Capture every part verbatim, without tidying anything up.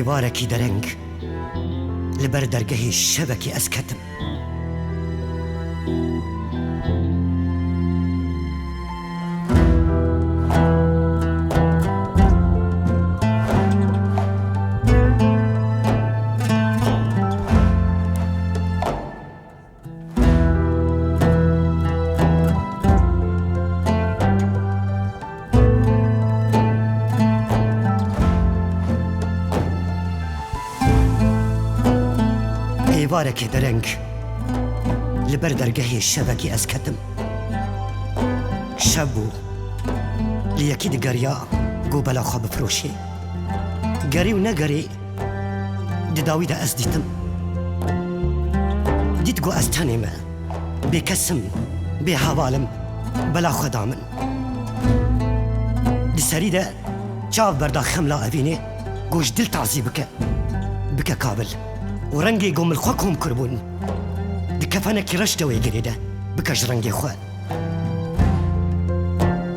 Êvarekî dereng li ber dergehê şevekê ez ketim. Êvarekê dereng li ber dergehê şevekê ez ketim. Şev bû. Li yekî digeriya ku bela xwe bifiroşê. Gerî û negerî, di dawî de ez dîtim. Dît ku ez tenê me. Bêkes im, bêheval im, bela xwe da min. Di serî de çav berda xemla evînê, ku ji dil tazî bike. Bike kavil. Û rengê ku min xwe kom kiribûn, di kefenekî reş de wê girê de, bike ji rengê xwe.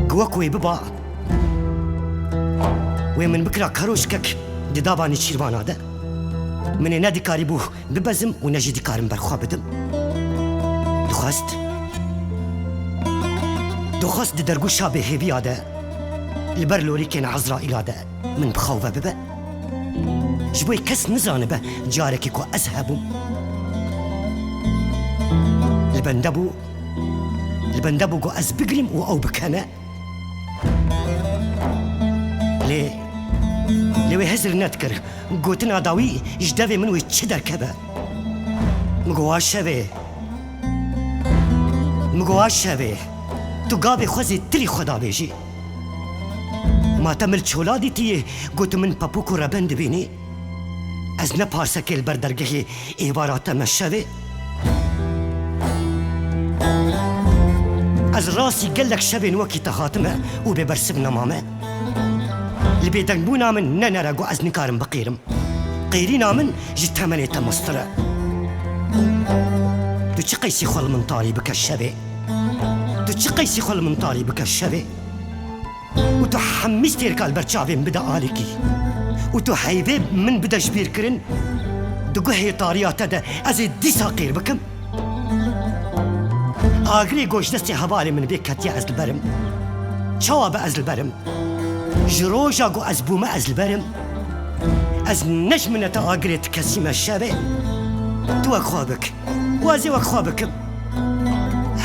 Ku wek wê biba, wê min bikira keroşkek di dava nêçîrvana de. Min ê ne dikarîbû bibezim û ne jî dikarim berxwe bidim. Dixwest, dixwest di dergûşa bêhêviya de, li ber lorîkên Ezraîla de min bi xew ve bibe. Ji bo kes nizanibe carekî ku ez hebûm. Li bende bû, li bende bû ku ez bigirîm û ew bikene. Lê, lê wê hizir nedikir. Gotina dawî ji devê min wê çi derkeve? Min got, "Wa şevê. Min got, wa şevê. Tu gavê xwe zêtirî xwe davêjî. Ma te min çola dîtiye, got tu min pepûk û reben dibînî? Ez ne parsekê li ber dergehê êvara te me şevê." Ez rastî gelek şevên wekî te hatime û bêbersiv nemame. Li bêdengbûna min nenere ku ez nikarim biqîrim. Qîrîna min ji temenê te mestir e. Tu çi qeysî xwe li min tarî bike şevê? Tu çi qeysî xwe li min tarî bike şevê? Û tu hemî stêrka li ber çavên bide alîkî. Û tu heyvê min bide ji bîrkirin, di guhê tariya te de ez ê dîsa qîr bikim. Agirê ku ji destê hevalê min vê ketiye ez li berim. Çawa be ez li berim? Ji roja ku ez bûme ez li berim. Ez ne ji mineta agirê ti kesî me şevê. Tu wek xwe bik. Û ez ê wek xwe bikim.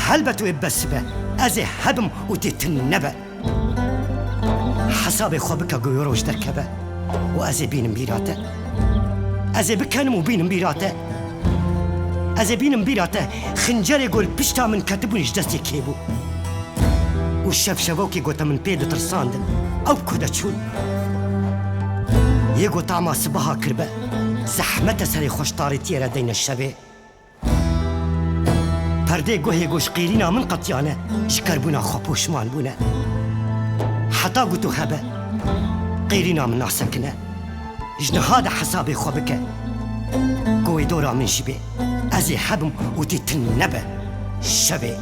Helbet wê bes be. Ez ê hebim û tê tune nebe. Hesabê xwe bike ku wê roj derkeve û ez ê bînim bîra te. Ez ê bikenim û bînim bîra te. Ez ê bînim bîra te. Xincerê ku li pişta min ketibûn ji destê kê bû. Û şevşevokê ku te min pê ditirsandin, ew bi ku de çûn? Yê ku tama sibaha kiribe, zehmet e serê xwe ji tarîtiyê re deyne şevê. Perdê guhê ku ji qîrîna min qetiyane, ji kerbûna xwe poşman bûne. Heta ku tu hebe, qîrîna min nasekine. Ji niha de hesabê xwe bike. Ku wê dora min jî bê. Ez ê hebim û tê tune nebe. Şevê.